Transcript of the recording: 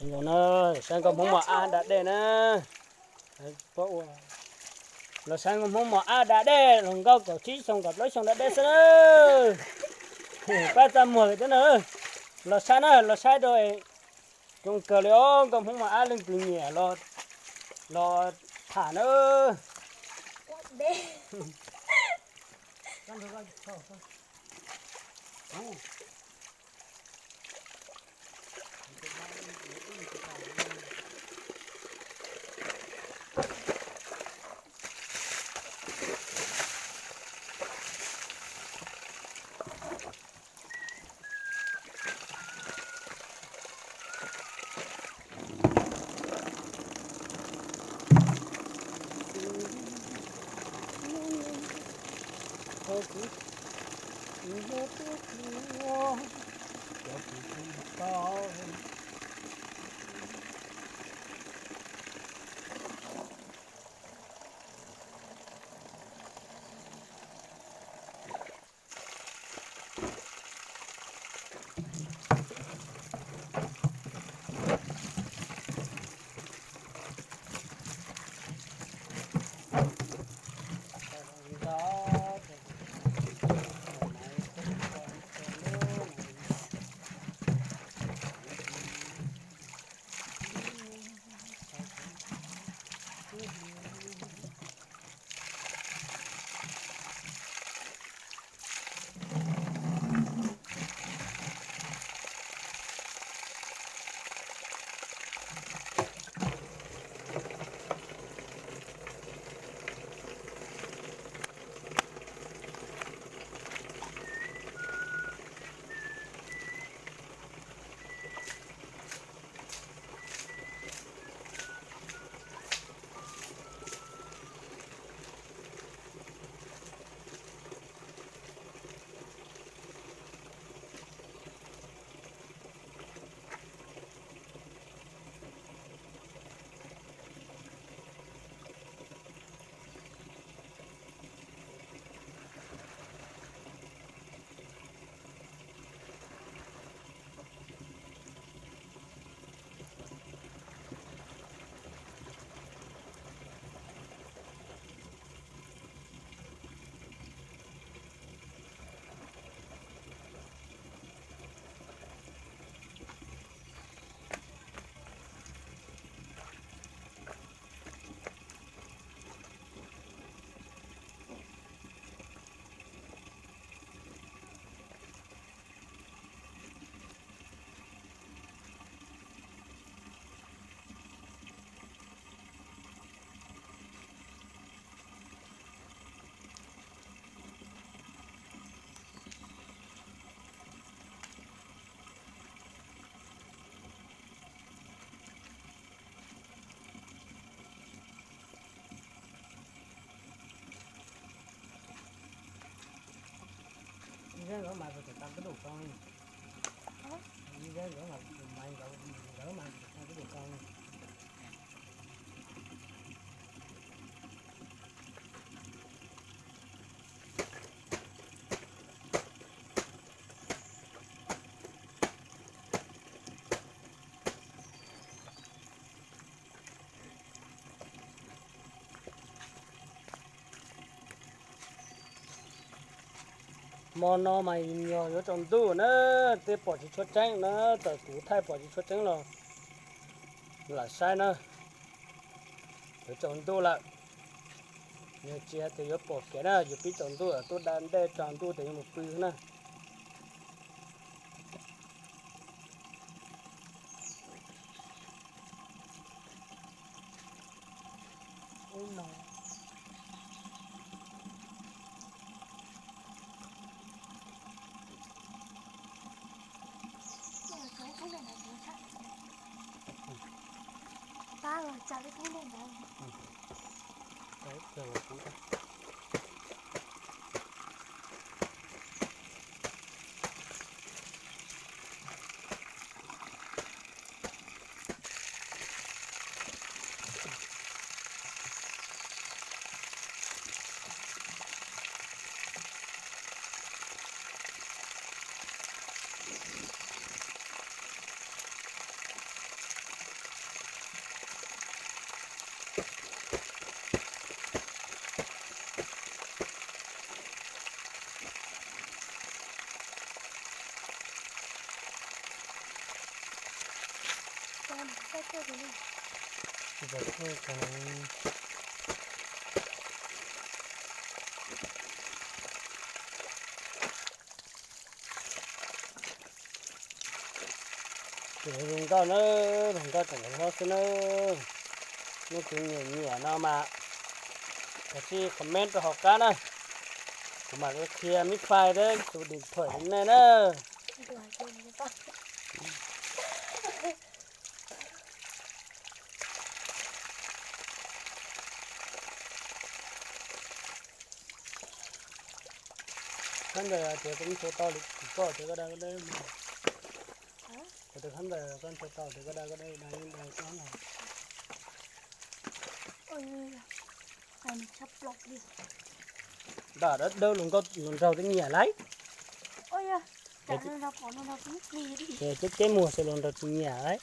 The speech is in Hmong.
Los saib nkauj Hmoob mos ab da dej na. Los saib nkauj Hmoob mos ab da dej, hluas nkauj kaum tsib xyoo kaum plaub xyoo da dej xwb na. Pab txaj muag thiab na. Los saib na, los saib rau. Zoo kawg li os, nkauj Hmoob mos ab leej twg nyiam los tham na. Hmo no mas yog yuav tsaus ntuj na, twb pom tsis tshua tseeb na, txawm kuv thaij pom tsis tshua tseeb los lam saib na. Yuav tsaus ntuj lawm, yog tsis hais tias yuav pom kev na, yus pib tsaus ntuj tuaj da dej tsaus ntuj ces yuav mus pw na. Ces zoo nkauj na, zoo nkauj tseem hlob xwb na. Nej tus nyiam nyiam no mas kav tsij comment rau hauv qab na, kuv mam li qhia mib fais thiab tus điện thoại rau nej na. Khab ntawd tias koj nchuav tau li kuv koj tias koj da koj da mas. Kuv tias khab ntawd koj nchuav tau tias koj da koj da da yeej da tau no. Npam dawb dawb luag nkauj luag nraug twb nyiam lauj. Ces ceb ceb muag xwb luag nraug tsis nyiam lauj.